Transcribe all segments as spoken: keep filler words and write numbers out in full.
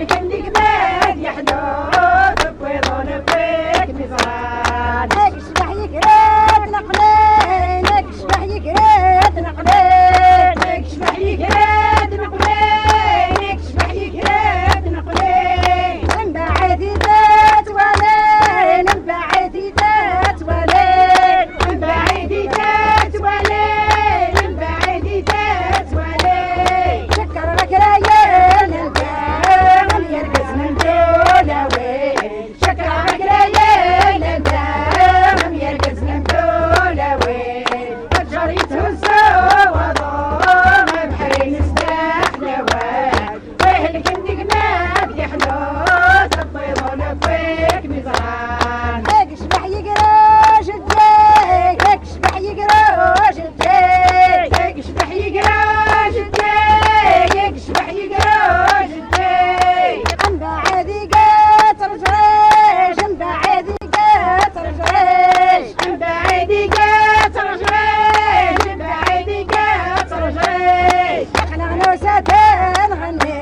كنديك ما يحلو، تبيض ونبيك مزران. هاك شبح يقرات نقلين، هاك شبح يقرات نقلين، هاك شبح يقرات نقلين، هاك شبح يقرات نقلين. من بعد إذا توالين، من بعد إذا توالين، من بعد إذا توالين، من بعد إذا توالين. شكر غكرايين الكرم يرقص من دولوين. شكرا كلايين الدم يركز من دولوين. الجار يتهزو وضوم بحرين سلاح لوان. ويه الكندق ما يحلو، تبيض ونبيك مزران. هاك شبح يقرا جديك، هاك شبح يقرا جديك، هاك شبح يقرا جديك، هاك شبح يقرا جديك. من بعد قات رجعيش، من بعد قات رجعيش، من بعد قات رجعيش، من بعد قات رجعيش. احنا غنوسة نغني،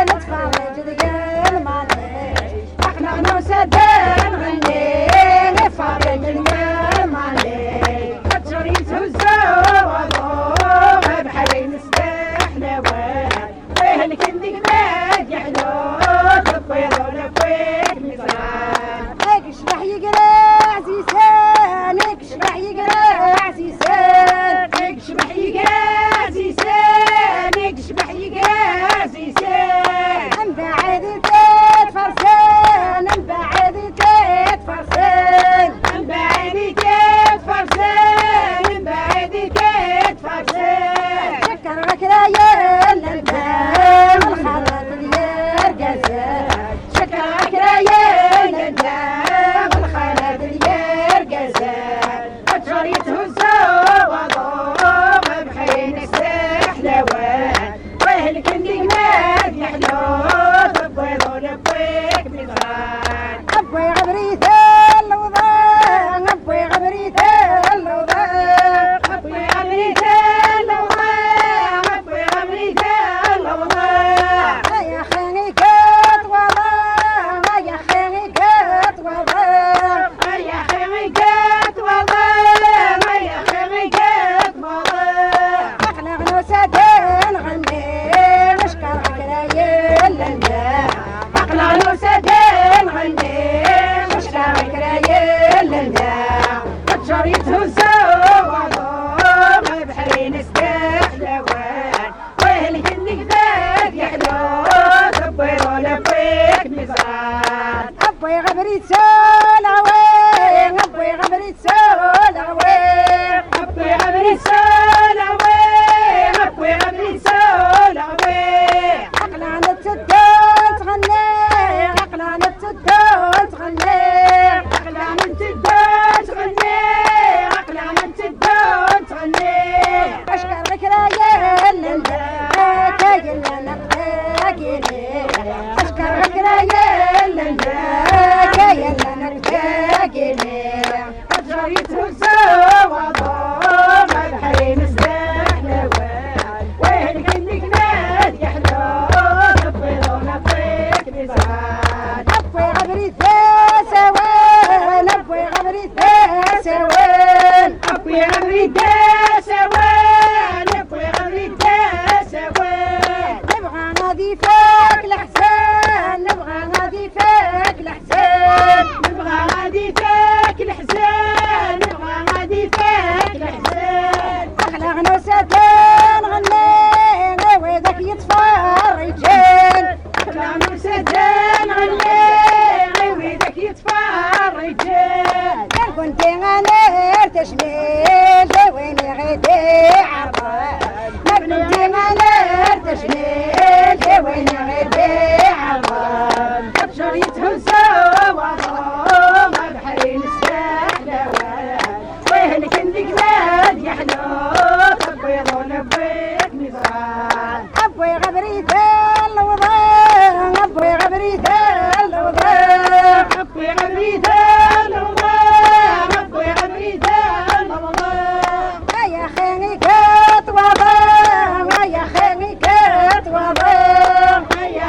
نتفرج ديال الماليش. احنا غنوسة نغني، نتفرج ديال الماليش. الجري تهزو وضو، بحرين سلاح لوان. ويه الكندق ما يحلو، تبيض ونبيك مزران. هاك شبح يقرا عزيزان، هاك شبح يقرا عزيزان، هاك شبح يقرا عزيزان، هاك شبح يقرا عزيزان. من بعد تتفرسان، من بعد تتفرسان، من بعد تتفرسان، من بعد تتفرسان. شكر غكرايين الدم الخلط اليرقزان. شكرا كرايين الدم الخالد اليرقزان. الجار يتهزو وضوم بحرين السحلوان. ويه الكندق ما يحلو، تبيض ونبيك مزران. أبوي غبريت الوضع، أبوي غبريت الوضع، أبوي غبريت الوضع، أبوي غبريت الوضع. يا خيري كتوضا، يا خيري كتوضا، يا خيري كتوضا، يا خيري كتوضا. عقل غنوسة نغني، مشكر كرايل لله. عقل غنوسة نغني، مشكر كرايل لله. الجار يتهزو وضوم بحرين استحلوان. ويه الجن قداد يحلو، تبيض ونبيك مزران. أبوي غبريت سولاوي، أبوي غبريت سولاوي، أبوي غبريت سولاوي، أبوي غبريت سولاوي. عقلانة تدو تغني، عقلانة تدو تغني، عقلانة تدو تغني، عقلانة تدو تغني. أشكر ذكريات لنا، كاين لنا كاين. أشكر ذكريات لنا، كاين لنا كاين. الجار يتهزو وضوم بحرين السحلوان. ويه الكندق ما يحلو، تبيض ونبيك مزران. أبوي غبريت سوان، أبوي غبريت سوان. أبوي غبريت سوان، أبوي غبريت سوان. نبغى غادي فيك الحسن، نبغى غادي فيك الحسن. نبغى غادي فيك الحسن، نبغى غادي فيك الحسن. أغلى غنوسة نغني، غير ويدك يتفرجن. أغلى غنوسة نغني، غير ويدك يتفرجن. كان كنت أنا تشميل، وين غيدي عرض. ما كنتي ما نرتشني، وين غير بيعضل. الشر يتهزو وضوم بحرين السحلوان. ويه الكندق ما يحلو، تبيض ونبيك مزران. أبوي غبريت الوضع، أبوي غبريت الوضع. أبوي غبريت الوضع، أبوي غبريت الوضع. يا خيري كتوضا، يا خيري كتوضا، يا